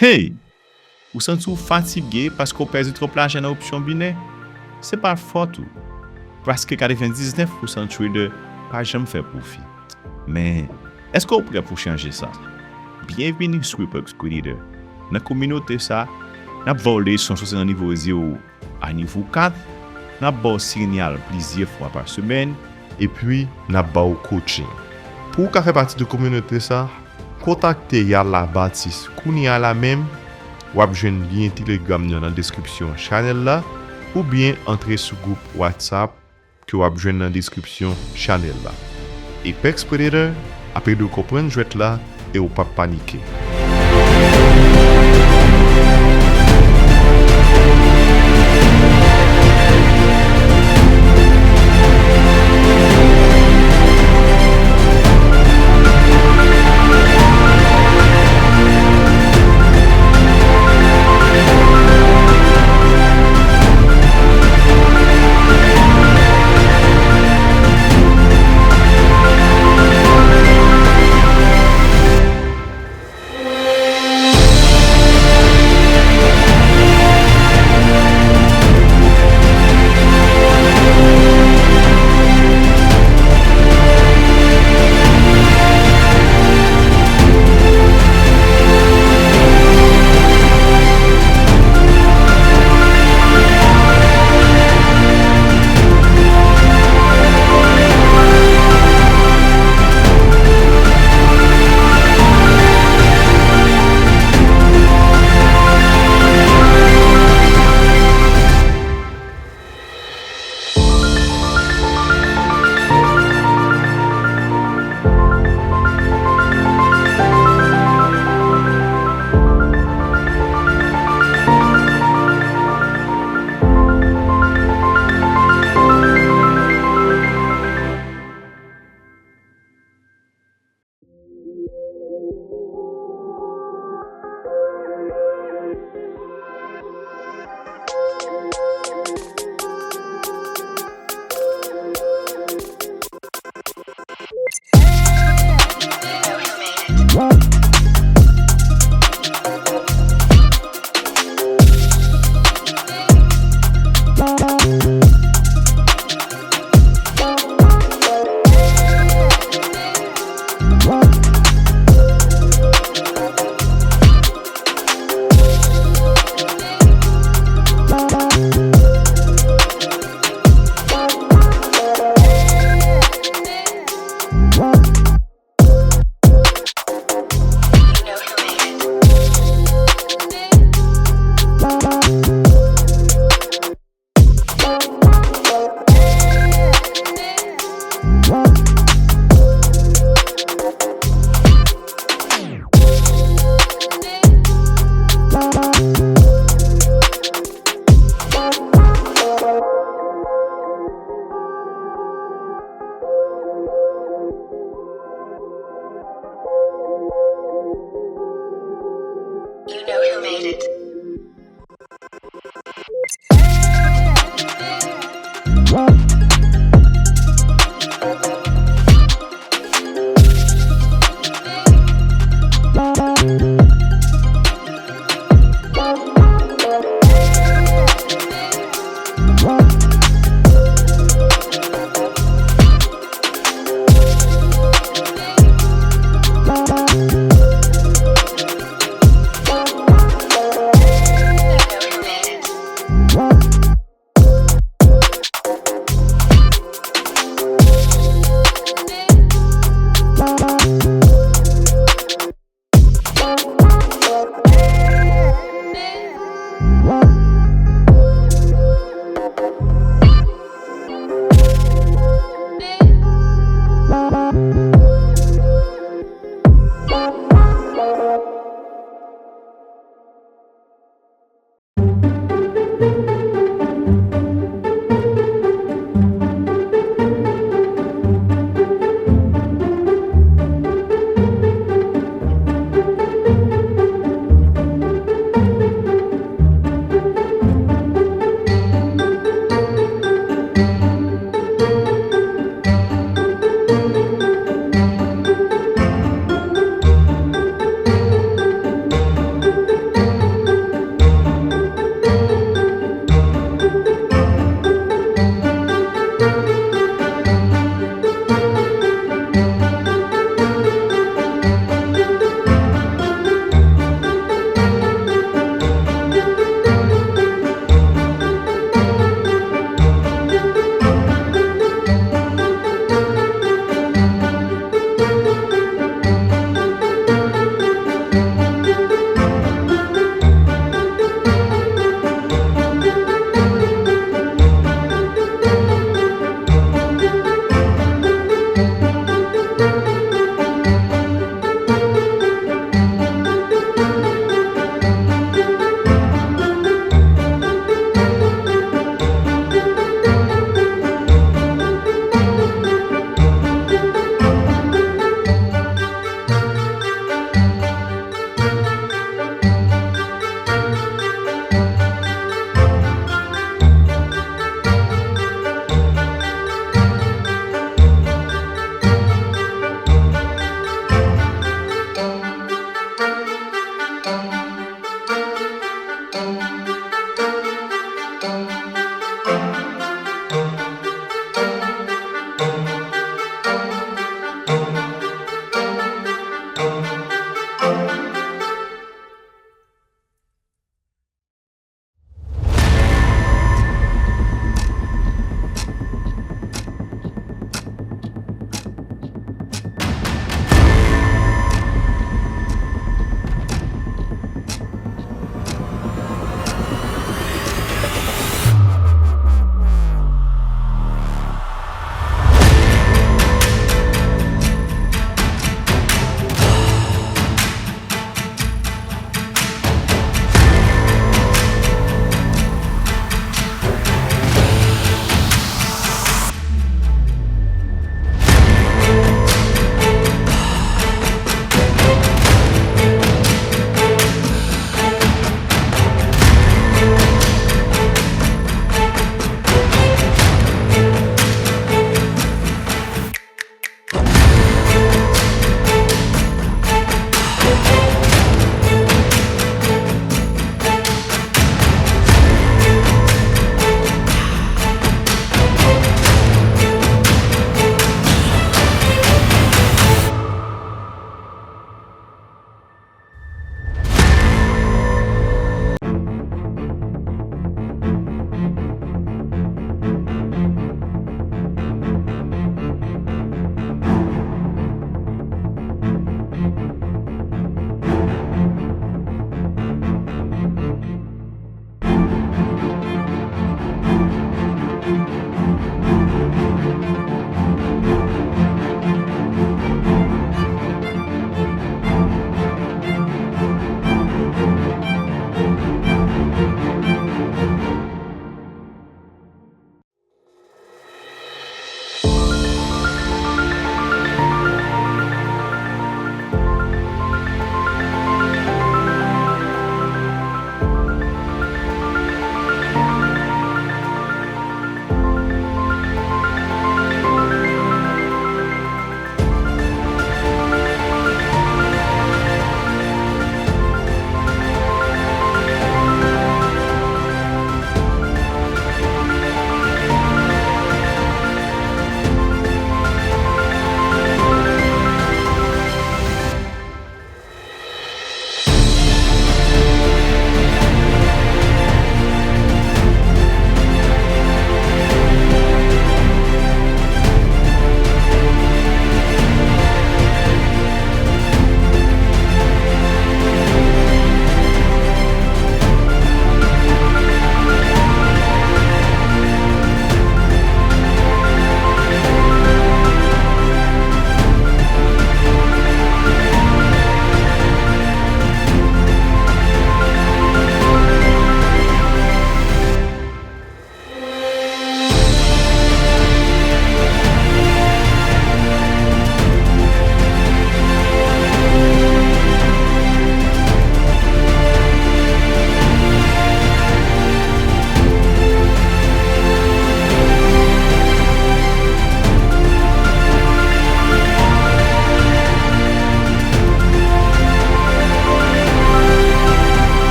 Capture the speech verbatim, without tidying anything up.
Hey! Ou santi w fatige paske w pèdi twòp lajan nan opsyon binè? Se pa fòt ou. Prèske katrevendiznèf pousan trader pa janm fè pwofi. Men, èske w prè pou chanje sa? Byenvini sou Apex Predator. Nan kominote sa, n ap ba w leson soti nan nivo zewo a nivo kat, n ap ba w sinyal plizyè fwa pa semèn, epi n ap ba w coaching. Pou w ka fè pati de kominote sa, kontakte Yala Baptiste kounye a la menm. W ap jwenn lyen Telegram nan nan deskripsyon chanèl la, oubyen antre sou gwoup WhatsApp ke w ap jwenn nan deskripsyon chanèl la. Apex Predator ap ede w konprann jwèt la e w p ap panike. You know who made it.